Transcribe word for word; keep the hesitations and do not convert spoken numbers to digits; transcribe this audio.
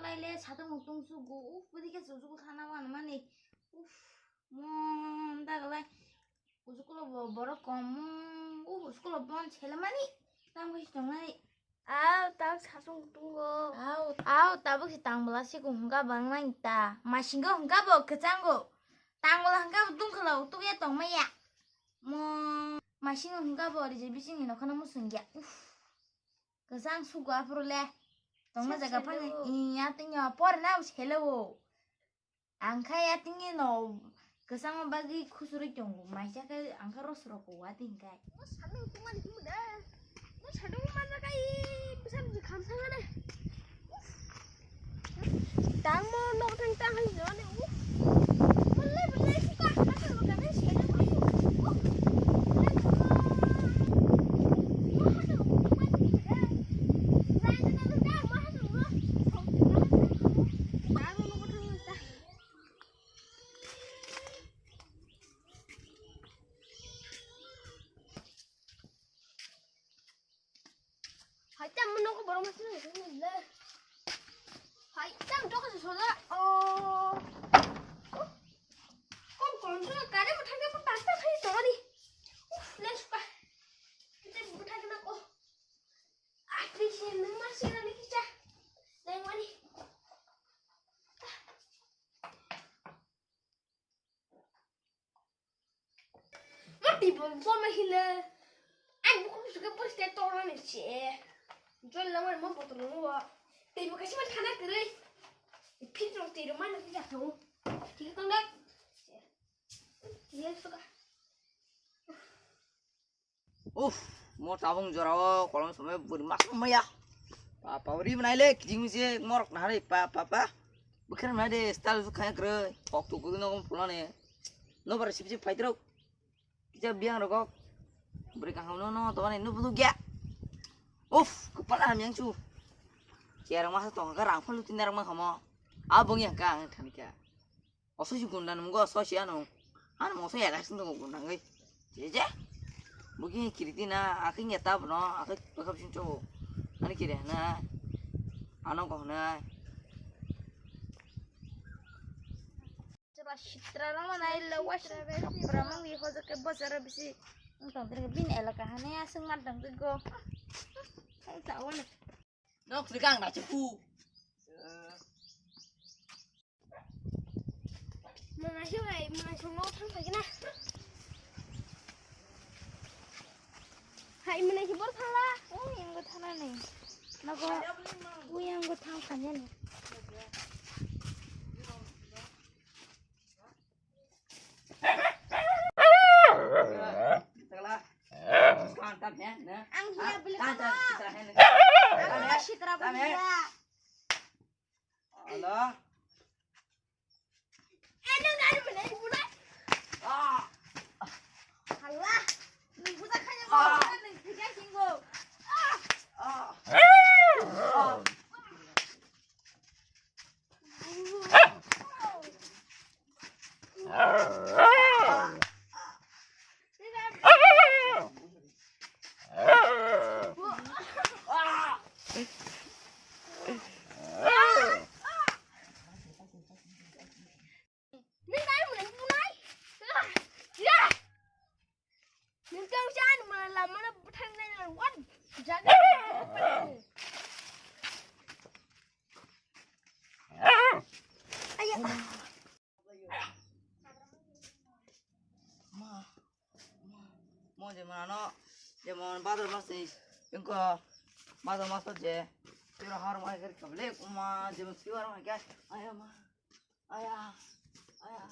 Lai le satung mutung sugo, uf, budi khe sugo thana wan mani. Uf, mon da galai. Ujukulo bo borok kom, uf, ujukulo bon sele mani. Tam khe tong nai. Aw, tak satung mutungo. Aw, aw, tabuk si tang bela si ko hungka bang nai ta. Masingo hungka bo kechango. Tang bela hungka bo tungkhala utuk ya tong maya. Mo, masingo hungka bo ri je bising ni nokhana musung ya. Uf. Kwchang sugo aphuru le. Tongma jaga phang iya tingya por na sele o. Ang kha ya tingya no kwchangma bagwi khusurwi tongo. Maisa khe ang kha rosrok o wa ting kai. Sanu tumani himu da. Mo sanu mana kai bisan ji kham thang ne. Tang mo nok thang tang hai jone. Belai belai suka hata lo kane sele mai. Hai tam mo nogo borok masa nang le. Hai tam joko se soda. Oh. Kom kom joko kare mo thangke mo pasta khai toro di. Uf, le suka. Kita buka thangke na ko. Atri se nang masi na ni kicha. Nang wani. Mati bom bom hile. Ai buku suka poste toro ni se. Jol lamar mo botol mo. Tei buka sima thana kere. Pin rong tei rong mana kya tho. Thik tong dak. Ye suka. Uf, mo tabung jorao kolom somai buri mas maya. Pa pa uri manai le kijing misi morok nahari pa pa pa. Bukher manai de style su khaya kre. Kok tu kudu no pulane. No bar sip sip fight rok. Kija biang rok. Buri kaham no no to mane no budu gya. Uf, kepala ham yang chu. Kiarang masa tong ka rang phalu tin rang ma khamo. Abong yang ka ang thanika. Oso si gunda nunggo oso si ano. Ano mo oso ya dak sing tongo gunda ngai. Je je. Buki kiriti na akhi ngeta bono akhi bakap sing cho. Ani kire na. Ano ko na. Jaba sitra rama na ilo wa sitra mang wi hoja ke bojara bisi. Tong tong bin elaka hane asung mar tong go. Ai ta wana. Nok sri kang na chiku. Mwnai se bai, mwnai song no thang phai khe na. Hai, mwnai se bor thang la. O, yang go thang la ni. Nogo, o, yang go thang phai ni. Ang hiya beli kama. Ang sitra beli ya. Alo. Ah. Hala. Ni buta kaya mo, ni buta kaya mo. Ah. Ah. Mo jemon ano, jemon bhador mas ni, engko bhador mas je, tiro har mai kar kable, uma, jemon siwar mai kar, aya ma, aya, aya.